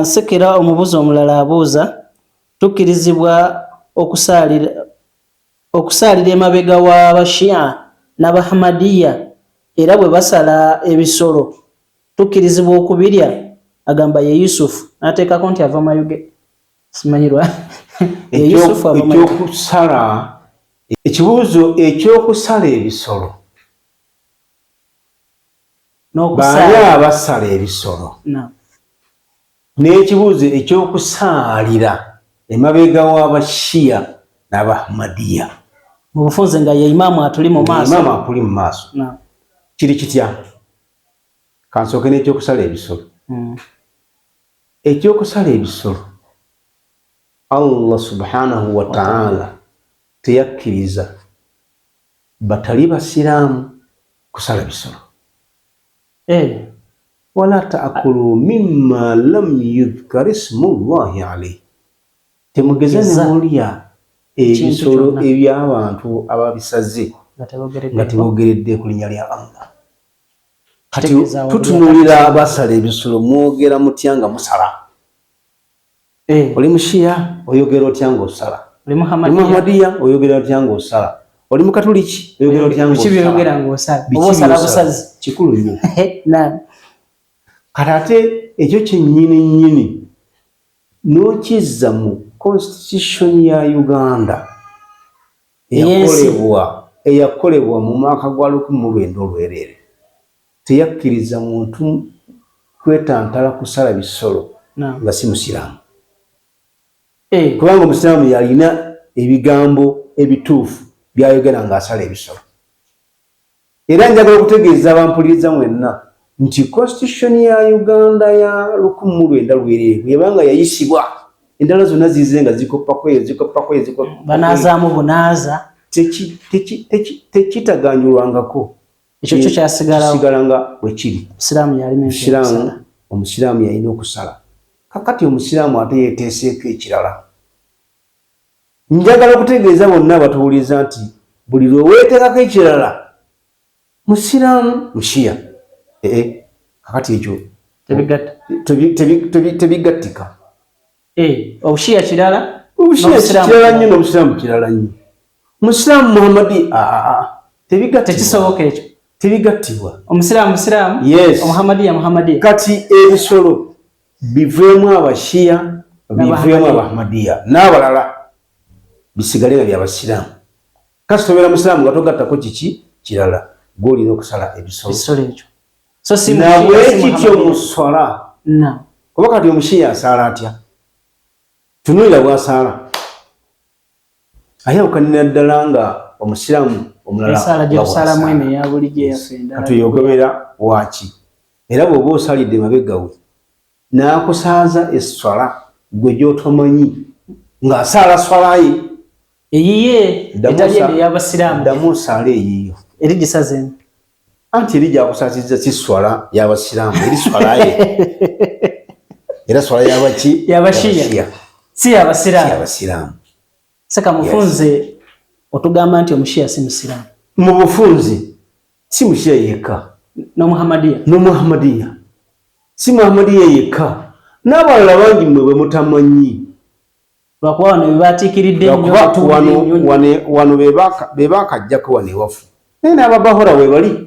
Sekera omubuuzi omulala abuuza, tukkirizibwa okusaalira emabega wa Bashia n'Abahmadiyya, era bwe basala ebisolo tukkirizibwa okubirya? Agamba ye Yusufu, n'ateekako nti ava Mayuge, simanyirwa. Ye Yusufu ava Mayuge. Ekyokusala, ekibuuzo ekyokusala ebisolo, baani n'okusaala abasala ebisolo? No. N'ekibuuzo ekyokusaalira emabega w'Abashiya n'Abahmadiya. Mu bufunze nga ye imaamu atuli mu maaso. Imaamu akuli mu maaso. No. Kiri kitya? Kansooke n'ekyokusala ebisolo. Ekyokusala ebisolo, Allah subhanahu wa ta'ala teyakkiriza batali basiraamu kusala bisolo. Wala taakulu mimma lam yudhkar ismullahi alayhi, temugeza Geza. Ne mulya ebisolo kyonna. Eby'abantu ababisaze nga tebogeredde nga tebogeredde ku linnya lya Allah. Kati Kitegeeza awo tutunuulira abasala ebisolo, mwogera mutya nga musala? Oli Mushiya, oyogera otya ng'osala? Oli Oli Muhammadiya. Muhammadiya, oyogera otya ng'osala? Oli Mukatuliki, oyogera otya Biki ng'osala? by'oyogera ng'osala? Biki Oba osala by'osala? busazi? Kikulu nnyo. Na Kati ate ekyo kyennyini nnyini n'okizza mu constitution ya Uganda Ey'ensi. Eyakolebwa mu mwaka gwa 1990, teyakkiriza muntu kwetantala kusala bisolo nga si musiraamu, kubanga omusiraamu yalina ebigambo ebituufu byayogera ng'asala ebisolo. Era njagala okutegeeza abampuliriza mwenna nti constitution ya Uganda ya 1990 bwebanga yayisibwa, endala zonna zize nga zikoppako eyo, zikoppako eyo, zikoppako eyo. Banaazaamu bunaaza. Tekitaganyulwangako. Ekyo kyo kyasigalawo. Kisigala nga bwe kiri. Musiraamu yalina Omusiraamu, omusiraamu yalina okusala. Kakati omusiraamu ate yeeteeseeko ekirala. Njagala okutegeeza bonna abatuwuliriza nti buli lwe weeteekako ekirala, musiraamu, Mushiya, ee, kakati ekyo tebigatta. Tebigattika. Obushiya kirala. Obushiya n'Obusiraamu kirala nnyo, n'obusiraamu kirala nnyo. Musiraamu, Muhammadi, aa, tebigattibwa. Tekisoboka ekyo. Tebigattibwa. Omusiraamu musiraamu. Yes. Omuhamadiya muhamadiya. Kati ebisolo biveemu Abashiya, biveemu Abahmadiya n'abalala, bisigale nga byabasiraamu. Kasi tobeera musiraamu nga togattako kiki kirala, gwolina okusala ebisolo. Ebisolo ekyo so si Mushiya, si Nabwekityo Muhammadiya. Mu swala, Na kuba kati Omushiya asaala atya? Tunuulira bwasaala, ayawukanira ddala nga omusiraamu omulala Esaala nga gyetusalamu bw'asaala. eno eya bulijjo eyaffe endala. Kati oyogobera waki? Era bw'oba osalidde mabega we n'akusaaza esswala gwe gy'otomanyi ng'asaala swala ye eyiye etali eno ey'abasiraamu, ddamu osaale eyiyo. Eri gisazeemu. Anti eri gyakusaasizza si swala y'abasiraamu, eri swala ye, era swala y'abaki? Y'Abashiya. Si yabasiraamu. Y'abasiraamu. Seka mufunze, otugamba nti Omushiya si musiraamu? Mu bufunze si Mushiya yekka. N'Omuhamadiya. N'Omuhamadiya, si Muhamadiya yekka, n'abalala bangi mmwe bwe mutamanyi. Lwakuba wano bebatiikiridde nnyo. Lwakuba batuwulira wano ennyo. Wano be bakajjako wano ewaffe, naye n'Ababahora we bali.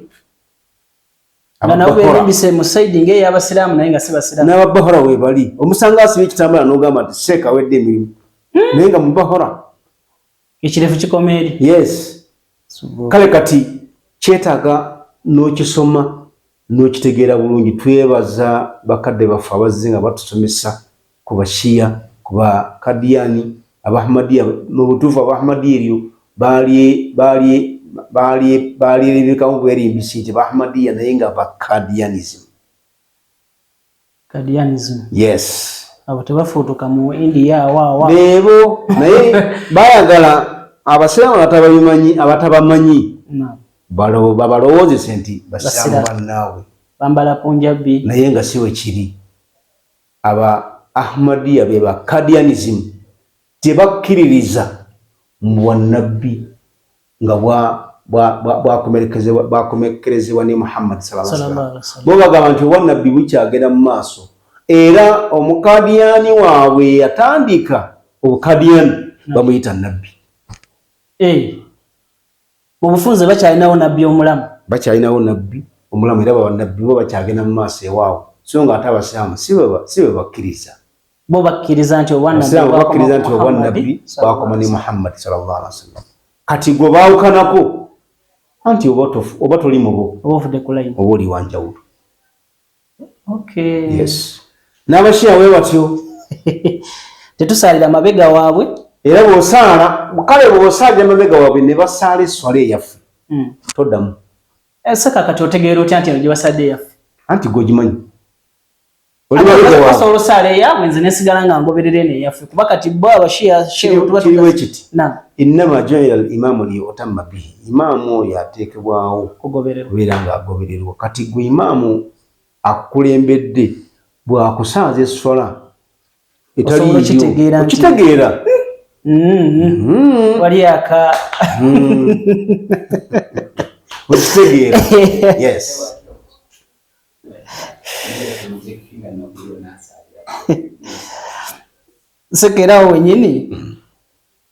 Nga nabo Ababahora. berimbise mu side ng'ey'abasiraamu naye nga si basiraamu. N'Ababahora we bali, omusanga asibye ekitambala n'ogamba nti seeka awedde emirimu, naye nga mubahora. Ekirevu kikoma eri. Yes. Kale kati kyetaaga n'okisoma n'okitegeera bulungi. Twebaza bakadde baffe abazze nga batusomesa ku Bashiya, ku Bakadiyani, Abahmadiya. Mu butuufu Abahmadiya eryo balyerembekamu bwerimbisi nti Bahmadiya, naye nga Bakadiyanism. Qadianism. Yes. Abo tebafuutuka mu India awo. Beebo, naye bayagala abasiraamu abatababimanyi, abatabamanyi, babalowoozese nti basiraamu Basiraamu. bannaabwe. Bambala punjabi. Naye nga si bwe kiri. Aba Ahmadiya be ba Kadianism, tebakkiririza mu bwannabbi nga bwakomekerezebwa ne Muhammad sallallahu alaihi Sallallahu wasallam. alaihi wasallam. Bo bagamba nti obwannabbi bukyagenda mu maaso. Era omukadiyani waabwe yatandika obukadiyani bamuyita nabbi. Eh. Mu bufunze bakyalinawo nabbi omulamu. Bakyalinawo nabbi omulamu era banabbi bo bakyagenda mu maaso ewaabwe, so nga ate abasiraamu si bwe bakkiriza. Bo bakkiriza nti obwannabbi bwakoma ne Muhammad sallallahu alaihi wasallam. Kati gwe baawukanako anti oba toli mubo oba oli wanjawulo. Okay. Yes. N'abashiya we batyo. Tetusaalira mabega waabwe. Era bw'osaala, kale bw'osaalira mabega waabwe ne basaala esswala eyaffe. Toddamu. Seka kati otegeera otya nti eno gye basadde eyaffe? Anti gwe ogimanyi. Osobola osaala eyaabwe nze nesigala nga ngoberera eno eyaffe kuba kati bo abashiya kiriwo ekiti. Innama ju'ila al-imaamu liyu'tamma bihi. Imaamu oyo ateekebwawo kubeera ng'agobererwa. Kati gwe imaamu akukulembedde bw'akusaaza esswala etaliyo okitegeera. Wali aka okitegeera. Yes. Sekera wenyini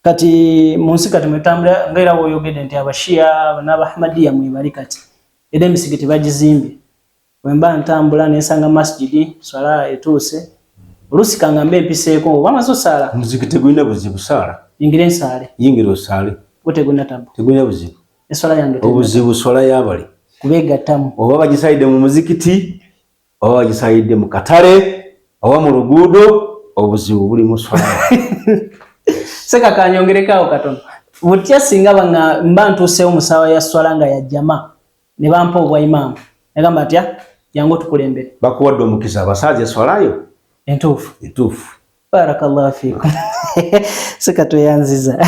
kati mu nsi kati mwetambula nga era woyogedde nti abashiya n'abahmadiya mwebali kati era emisigiti bagizimbye. Bwemba ntambula nensanga masjidi swala etuuse oluusi kanga mbe mpiseeko oba amaze osaala. Omuzikiti tegulina buzibu saala. Yingira ensaale. Yingira osaale. Gwo tegulina tabu. Tegulina buzibu. Eswala yange obuzibu swala y'abali kubeegattamu. Oba bagisalidde mu muzikiti oba bagisalidde mu katale oba mu luguudo, obuzibu buli mu swala. Seka kanyongereko awo katono. Butya singa mba ntuuseewo mu ssaawa ya swala nga ya jama ne bampa obwa imaamu nagamba atya jangu otukulembere. Bakuwadde omukisa abasaaza eswalayo entuufu. Entuufu. Barakallahu fiikum. Seka tweyanziza.